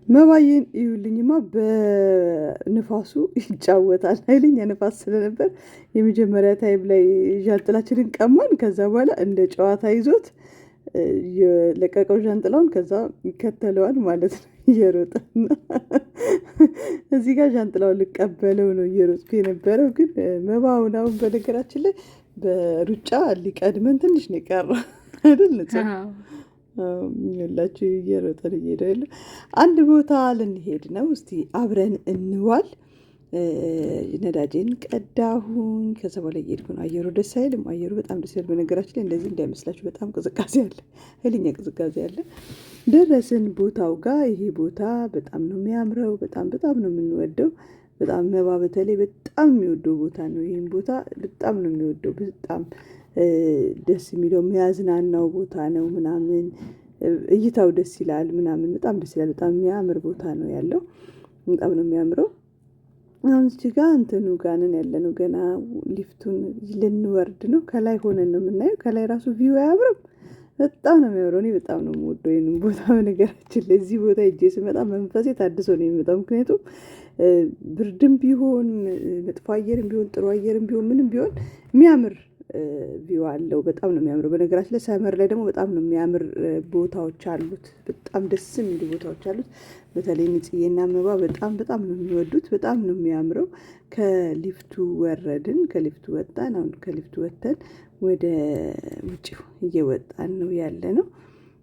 መባዬን እዩልኝማ በንፋሱ ይጫወታል። ኃይለኛ ንፋስ ስለነበር የመጀመሪያ time ላይ ዣንጥላችንን ቀማን። ከዛ በኋላ እንደ ጨዋታ ይዞት የለቀቀው ዣንጥላውን፣ ከዛ ይከተለዋል ማለት ነው እየሮጠና እዚህ ጋር ዣንጥላውን ልቀበለው ነው እየሮጥኩ የነበረው። ግን መባውን አሁን በነገራችን ላይ በሩጫ ሊቀድመን ትንሽ ነው የቀረው አይደል? ይኸውላችሁ እየሮጠን እየሄደ ያለ አንድ ቦታ ልንሄድ ነው። እስቲ አብረን እንዋል። ነዳጄን ቀዳሁኝ። ከዛ በኋላ እየሄድኩ ነው። አየሩ ደስ አይልም? አየሩ በጣም ደስ ይላል። በነገራችን ላይ እንደዚህ እንዳይመስላችሁ በጣም ቅዝቃዜ አለ፣ ኃይለኛ ቅዝቃዜ አለ። ደረስን ቦታው ጋር። ይሄ ቦታ በጣም ነው የሚያምረው። በጣም በጣም ነው የምንወደው። በጣም መባ በተለይ በጣም የሚወደው ቦታ ነው። ይህን ቦታ በጣም ነው የሚወደው። በጣም ደስ የሚለው የሚያዝናናው ቦታ ነው ምናምን፣ እይታው ደስ ይላል ምናምን፣ በጣም ደስ ይላል። በጣም የሚያምር ቦታ ነው ያለው። በጣም ነው የሚያምረው። አሁን እዚህ ጋር እንትኑ ጋር ነን ያለነው። ገና ሊፍቱን ልንወርድ ነው። ከላይ ሆነን ነው የምናየው። ከላይ ራሱ view አያምርም? በጣም ነው የሚያምረው። እኔ በጣም ነው የምወደው ይህንን ቦታ። በነገራችን ላይ እዚህ ቦታ ሄጄ ስመጣ መንፈሴ ታድሶ ነው የሚመጣው። ምክንያቱም ብርድም ቢሆን፣ መጥፎ አየርም ቢሆን፣ ጥሩ አየርም ቢሆን፣ ምንም ቢሆን የሚያምር view አለው። በጣም ነው የሚያምረው። በነገራችን ላይ summer ላይ ደግሞ በጣም ነው የሚያምር ቦታዎች አሉት። በጣም ደስ የሚሉ ቦታዎች አሉት። በተለይ ንጽዬና መባ በጣም በጣም ነው የሚወዱት። በጣም ነው የሚያምረው። ከሊፍቱ ወረድን፣ ከሊፍቱ ወጣን። አሁን ከሊፍቱ ወጥተን ወደ ውጭው እየወጣን ነው ያለ ነው።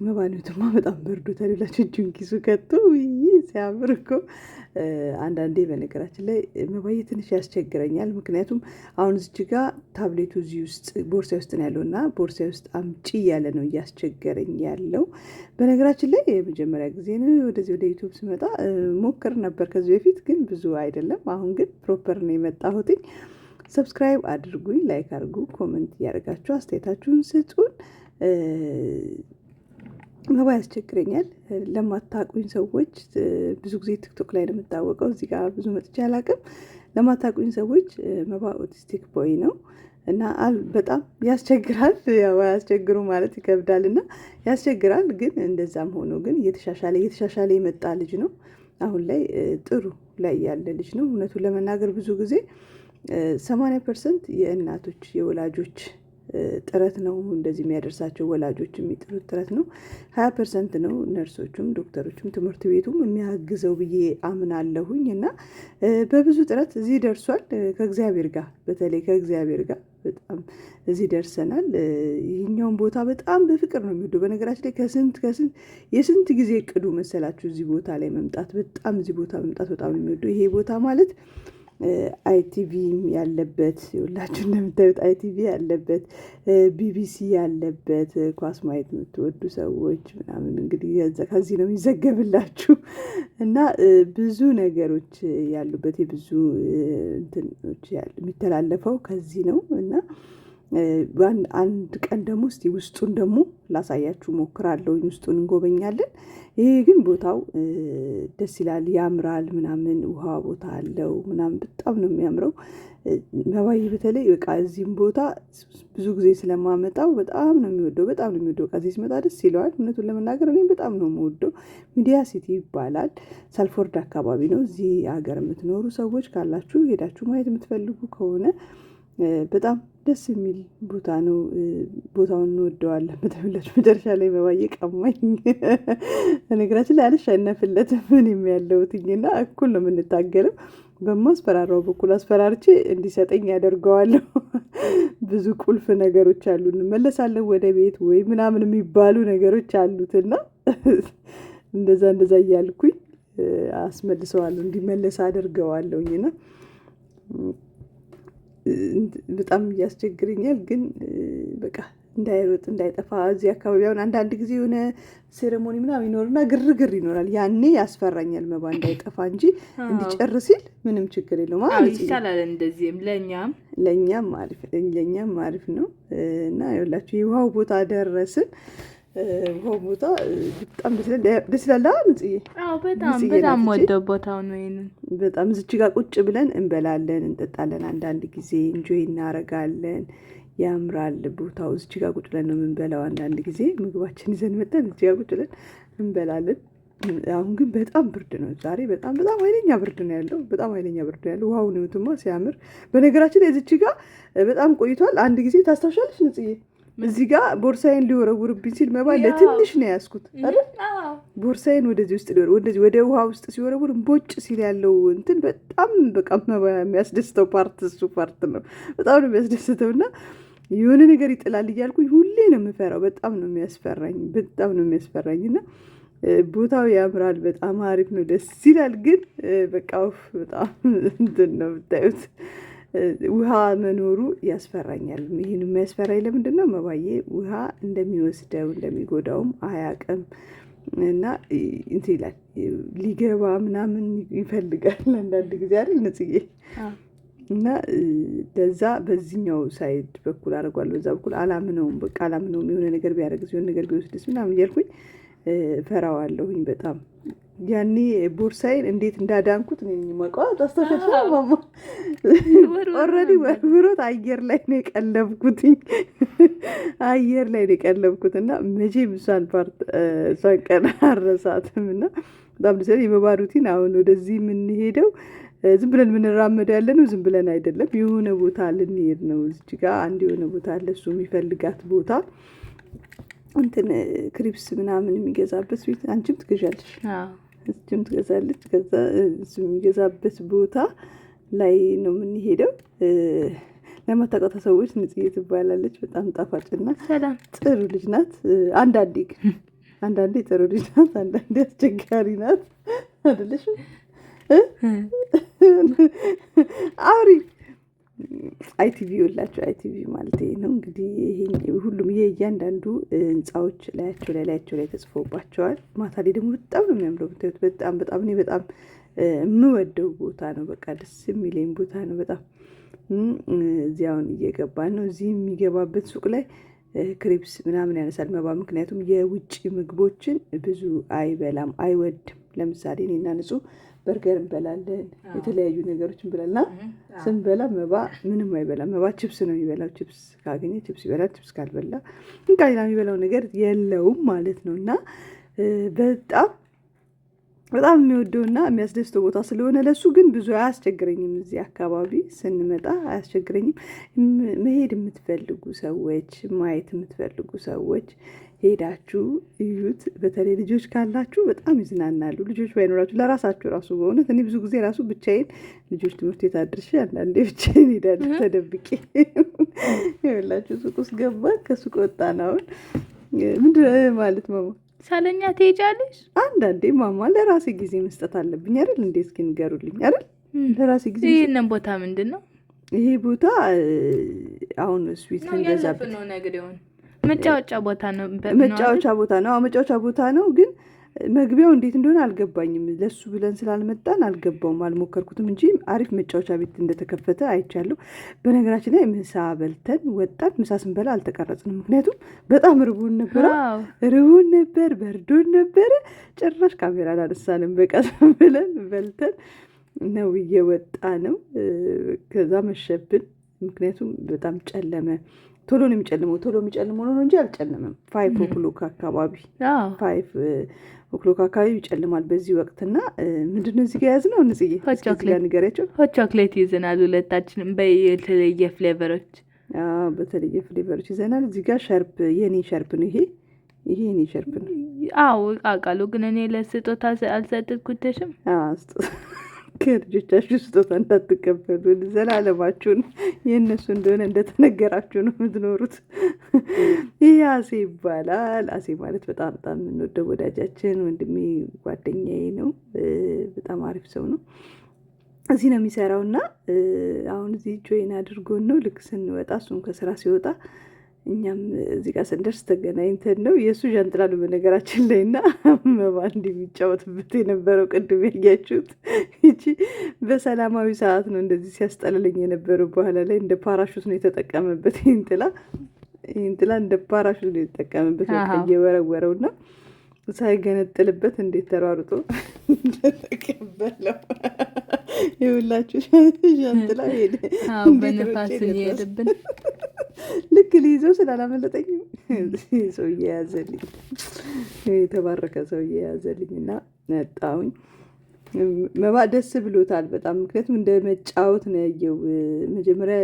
መባኔቱማ በጣም በርዶታል። ይላችሁ እጁን ኪሱ ከቶ ውይ ሲያምር እኮ። አንዳንዴ በነገራችን ላይ መባዬ ትንሽ ያስቸግረኛል። ምክንያቱም አሁን እዚች ጋ ታብሌቱ እዚህ ውስጥ ቦርሳ ውስጥ ነው ያለው እና ቦርሳ ውስጥ አምጪ እያለ ነው እያስቸገረኝ ያለው። በነገራችን ላይ የመጀመሪያ ጊዜ ነው ወደዚህ ወደ YouTube ስመጣ። ሞክር ነበር ከዚህ በፊት ግን ብዙ አይደለም። አሁን ግን proper ነው የመጣሁትኝ። Subscribe አድርጉኝ፣ like አድርጉ፣ comment እያደረጋችሁ አስተያየታችሁን ስጡን። መባ ያስቸግረኛል። ለማታቁኝ ሰዎች፣ ብዙ ጊዜ TikTok ላይ ነው የምታወቀው። እዚህ ጋር ብዙ መጥቼ አላውቅም። ለማታቁኝ ሰዎች መባ autistic boy ነው እና በጣም ያስቸግራል። ያው ያስቸግሩ ማለት ይከብዳል እና ያስቸግራል። ግን እንደዛም ሆኖ ግን እየተሻሻለ እየተሻሻለ የመጣ ልጅ ነው። አሁን ላይ ጥሩ ላይ ያለ ልጅ ነው። እውነቱን ለመናገር ብዙ ጊዜ 80% የእናቶች የወላጆች ጥረት ነው እንደዚህ የሚያደርሳቸው፣ ወላጆች የሚጥሩት ጥረት ነው። 20% ነው ነርሶቹም ዶክተሮቹም ትምህርት ቤቱም የሚያግዘው ብዬ አምናለሁኝ። እና በብዙ ጥረት እዚህ ደርሷል። ከእግዚአብሔር ጋር፣ በተለይ ከእግዚአብሔር ጋር በጣም እዚህ ደርሰናል። ይህኛውን ቦታ በጣም በፍቅር ነው የሚወደው። በነገራችን ላይ ከስንት ከስንት የስንት ጊዜ እቅዱ መሰላችሁ እዚህ ቦታ ላይ መምጣት። በጣም እዚህ ቦታ መምጣት በጣም ነው የሚወደው። ይሄ ቦታ ማለት ITV ያለበት፣ ሁላችሁ እንደምታዩት ITV ያለበት፣ BBC ያለበት፣ ኳስ ማየት የምትወዱ ሰዎች ምናምን እንግዲህ ከዚህ ነው የሚዘገብላችሁ እና ብዙ ነገሮች ያሉበት፣ የብዙ እንትኖች የሚተላለፈው ከዚህ ነው። እና አንድ ቀን ደግሞ እስቲ ውስጡን ደግሞ ላሳያችሁ ሞክራለሁ። ውስጡን እንጎበኛለን። ይሄ ግን ቦታው ደስ ይላል፣ ያምራል ምናምን፣ ውሃ ቦታ አለው ምናምን፣ በጣም ነው የሚያምረው። መባዬ በተለይ በቃ እዚህም ቦታ ብዙ ጊዜ ስለማመጣው በጣም ነው የሚወደው፣ በጣም ነው የሚወደው። በቃ እዚህ ሲመጣ ደስ ይለዋል። እውነቱን ለመናገር እኔም በጣም ነው የምወደው። Media City ይባላል። ሳልፎርድ አካባቢ ነው። እዚህ ሀገር የምትኖሩ ሰዎች ካላችሁ ሄዳችሁ ማየት የምትፈልጉ ከሆነ በጣም ደስ የሚል ቦታ ነው። ቦታውን እንወደዋለን። በተመላችሁ መጨረሻ ላይ መባዬ ቀማኝ። በነገራችን ላይ አልሸነፍለትም እኔም ያለሁትኝና እኩል ነው የምንታገለው። በማስፈራራው በኩል አስፈራርቼ እንዲሰጠኝ ያደርገዋለሁ። ብዙ ቁልፍ ነገሮች አሉ። እንመለሳለን ወደ ቤት ወይ ምናምን የሚባሉ ነገሮች አሉትና እንደዛ እንደዛ እያልኩኝ አስመልሰዋለሁ፣ እንዲመለስ አደርገዋለሁኝና በጣም እያስቸግረኛል። ግን በቃ እንዳይሮጥ እንዳይጠፋ እዚህ አካባቢ አሁን አንዳንድ ጊዜ የሆነ ceremony ምናምን ይኖርና ግርግር ይኖራል። ያኔ ያስፈራኛል መባ እንዳይጠፋ እንጂ እንዲጨርስ ሲል ምንም ችግር የለውም። ይሻላል እንደዚህም ለእኛም። ለእኛም አሪፍ ነው። እና ይኸውላችሁ የውሃው ቦታ ደረስን። ውሃው ቦታ በጣም ደስ ይላል። ንጽዬ? አዎ፣ በጣም በጣም ወደው ቦታው ነው ይሄንን። በጣም እዚች ጋር ቁጭ ብለን እንበላለን፣ እንጠጣለን። አንዳንድ ጊዜ enjoy እናረጋለን። ያምራል ቦታው። እዚች ጋር ቁጭ ብለን ነው የምንበላው። አንዳንድ ጊዜ ምግባችን ይዘን መጥተን እዚች ጋር ቁጭ ብለን እንበላለን። አሁን ግን በጣም ብርድ ነው ዛሬ። በጣም በጣም ኃይለኛ ብርድ ነው ያለው። በጣም ኃይለኛ ብርድ ነው ያለው። ውሃው ነው ሲያምር። በነገራችን ላይ እዚች ጋር በጣም ቆይቷል። አንድ ጊዜ ታስታውሻለሽ ንጽዬ? እዚህ ጋር ቦርሳዬን ሊወረውርብኝ ሲል መባ ለትንሽ ነው ያዝኩት አይደል? ቦርሳዬን ወደዚህ ውስጥ ሊወረ ወደዚህ ወደ ውሃ ውስጥ ሲወረውር ቦጭ ሲል ያለው እንትን በጣም በቃ መባ የሚያስደስተው part እሱ part ነው። በጣም ነው የሚያስደስተው እና የሆነ ነገር ይጥላል እያልኩኝ ሁሌ ነው የምፈራው። በጣም ነው የሚያስፈራኝ። በጣም ነው የሚያስፈራኝ እና ቦታው ያምራል። በጣም አሪፍ ነው፣ ደስ ይላል። ግን በቃ በጣም እንትን ነው የምታዩት ውሃ መኖሩ ያስፈራኛል። ይህን የሚያስፈራኝ ለምንድን ነው? መባዬ ውሃ እንደሚወስደው እንደሚጎዳውም አያውቅም እና እንትን ይላል ሊገባ ምናምን ይፈልጋል አንዳንድ ጊዜ አይደል ንጽዬ? እና ለዛ በዚህኛው side በኩል አድርጓል፣ በዛ በኩል አላምነውም። በቃ አላምነውም። የሆነ ነገር ቢያደርግስ የሆነ ነገር ቢወስድስ ምናምን እያልኩኝ ፈራዋለሁኝ በጣም። ያኔ ቦርሳዬን እንዴት እንዳዳንኩት እኔ የማውቀው። ታስታውሻለሽ ማማ? Already ወርውሮት አየር ላይ ነው የቀለብኩትኝ፣ አየር ላይ ነው የቀለብኩት እና መቼም እሷን part እሷን ቀን አልረሳትም። እና በጣም ደስ ይላል። የመባ routine አሁን ወደዚህ የምንሄደው ዝም ብለን የምንራመደው ያለ ነው፣ ዝም ብለን አይደለም። የሆነ ቦታ ልንሄድ ነው። እዚህ ጋ አንድ የሆነ ቦታ አለ፣ እሱ የሚፈልጋት ቦታ እንትን crisps ምናምን የሚገዛበት ቤት። አንቺም ትገዣለሽ፣ እሱም ትገዛለች። ከዛ እሱ የሚገዛበት ቦታ ላይ ነው የምንሄደው። ለማታውቋት ሰዎች ንጽዬ ትባላለች። በጣም ጣፋጭና ጥሩ ልጅ ናት። አንዳንዴ ግን አንዳንዴ ጥሩ ልጅ ናት፣ አንዳንዴ አስቸጋሪ ናት። አይደለሽም? አውሪ። ITV ይኸውላችሁ፣ ITV ማለት ይሄ ነው እንግዲህ። ይሄ ሁሉም ይሄ እያንዳንዱ ህንፃዎች ላያቸው ላይ ላያቸው ላይ ተጽፎባቸዋል። ማታ ላይ ደግሞ በጣም ነው የሚያምረው ብታዩት። በጣም በጣም እኔ በጣም የምወደው ቦታ ነው። በቃ ደስ የሚለኝ ቦታ ነው በጣም። እዚህ አሁን እየገባን ነው። እዚህ የሚገባበት ሱቅ ላይ crisps ምናምን ያነሳል መባ። ምክንያቱም የውጭ ምግቦችን ብዙ አይበላም፣ አይወድም። ለምሳሌ እኔና ንጹህ በርገር እንበላለን፣ የተለያዩ ነገሮች እንበላልና ስንበላ መባ ምንም አይበላም። መባ ችፕስ ነው የሚበላው። ችፕስ ካገኘ ችፕስ ይበላል። ችፕስ ካልበላ እንካ ሌላ የሚበላው ነገር የለውም ማለት ነው። እና በጣም በጣም የሚወደውና የሚያስደስተው ቦታ ስለሆነ ለሱ ግን ብዙ አያስቸግረኝም። እዚህ አካባቢ ስንመጣ አያስቸግረኝም። መሄድ የምትፈልጉ ሰዎች፣ ማየት የምትፈልጉ ሰዎች ሄዳችሁ እዩት። በተለይ ልጆች ካላችሁ በጣም ይዝናናሉ። ልጆች ባይኖራችሁ ለራሳችሁ ራሱ በእውነት እኔ ብዙ ጊዜ ራሱ ብቻዬን ልጆች ትምህርት ቤት አድርሼ አንዳንዴ ብቻዬን ሄዳለሁ ተደብቄ። ይኸውላችሁ ሱቅ ውስጥ ገባን፣ ከሱቅ ወጣን። አሁን ምንድን ማለት ማማ ሳለኛ ትሄጃለሽ? አንዳንዴ ማማ ለራሴ ጊዜ መስጠት አለብኝ አይደል? እንዴ እስኪ ንገሩልኝ አይደል? ለራሴ ጊዜ። ይህንን ቦታ ምንድን ነው? ይሄ ቦታ አሁን sweet ልንገዛበት ነው ነገር ይሆን መጫወቻ ቦታ ነው። መጫወቻ ቦታ ነው። አዎ መጫወቻ ቦታ ነው። ግን መግቢያው እንዴት እንደሆነ አልገባኝም። ለሱ ብለን ስላልመጣን አልገባውም፣ አልሞከርኩትም እንጂ አሪፍ መጫወቻ ቤት እንደተከፈተ አይቻለሁ። በነገራችን ላይ ምሳ በልተን ወጣን። ምሳ ስንበላ አልተቀረጽንም፣ ምክንያቱም በጣም ርቦን ነበረ፣ ርቦን ነበር፣ በርዶን ነበረ። ጭራሽ ካሜራ አላነሳንም። በቃ ብለን በልተን ነው እየወጣ ነው። ከዛ መሸብን፣ ምክንያቱም በጣም ጨለመ። ቶሎ ነው የሚጨልመው። ቶሎ የሚጨልመው ነው እንጂ አልጨለመም። 5 o'clock አካባቢ፣ 5 o'clock አካባቢ ይጨልማል በዚህ ወቅትና ምንድነው እዚህ ጋር የያዝነው? ንጽዬ እስኪ ንገሪያቸው። Hot chocolate ይዘናል ሁለታችንም በየተለየ flavor ኦች። በተለየ flavor ኦች ይዘናል። እዚህ ጋር ሸርፕ፣ የኔ ሸርፕ ነው ይሄ፣ ይሄ የኔ ሸርፕ ነው። አዎ አውቃለሁ፣ ግን እኔ ለስጦታ አልሰጥኩትሽም። ከልጆቻችሁ ስጦታ እንዳትቀበሉ፣ ዘላለማችሁን የእነሱ እንደሆነ እንደተነገራችሁ ነው የምትኖሩት። ይህ አሴ ይባላል። አሴ ማለት በጣም በጣም የምንወደው ወዳጃችን፣ ወንድሜ፣ ጓደኛዬ ነው። በጣም አሪፍ ሰው ነው። እዚህ ነው የሚሰራው እና አሁን እዚህ join አድርጎን ነው። ልክ ስንወጣ እሱም ከስራ ሲወጣ እኛም እዚህ ጋር ስንደርስ ተገናኝተን ነው። የእሱ ዣንጥላ ነው በነገራችን ላይ እና መባ እንዲህ የሚጫወትበት የነበረው ቅድም ያያችሁት። ይቺ በሰላማዊ ሰዓት ነው እንደዚህ ሲያስጠልለኝ የነበረው። በኋላ ላይ እንደ ፓራሹት ነው የተጠቀመበት። ይህን ጥላ እንደ ፓራሹት ነው የተጠቀመበት። በቃ እየወረወረው እና ሳይገነጥልበት እንዴት ተሯሩጦ እንደተቀበለው ይኸውላችሁ። ዣንጥላ ሄደ በነፋስ ሄደብን። ልክ ሊይዘው ስላላመለጠኝ ሰው እየያዘልኝ የተባረከ ሰው የያዘልኝ እና መጣሁኝ። መባ ደስ ብሎታል በጣም፣ ምክንያቱም እንደ መጫወት ነው ያየው። መጀመሪያ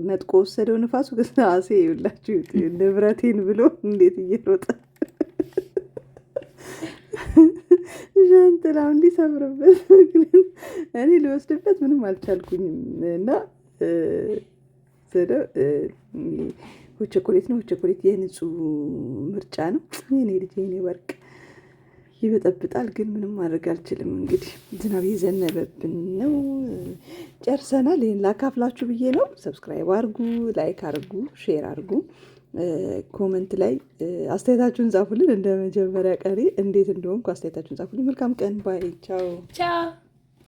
ነጥቆ ወሰደው ንፋሱ። አሴ ይኸውላችሁ ንብረቴን ብሎ እንዴት እየሮጠ ዣንጥላውን ሊሰብርበት፣ እኔ ልወስድበት ምንም አልቻልኩኝም። እና ቸኮሌት ነው፣ ቸኮሌት የንጹህ ምርጫ ነው። የኔ ልጅ የኔ ወርቅ ይበጠብጣል፣ ግን ምንም ማድረግ አልችልም። እንግዲህ ዝናብ የዘነበብን ነው። ጨርሰናል። ይህን ላካፍላችሁ ብዬ ነው። Subscribe አርጉ፣ like አርጉ፣ share አርጉ። Comment ላይ አስተያየታችሁን ጻፉልን። እንደ መጀመሪያ ቀኔ እንዴት እንደሆንኩ አስተያየታችሁን ጻፉልን። መልካም ቀን። Bye፣ ቻው ቻው።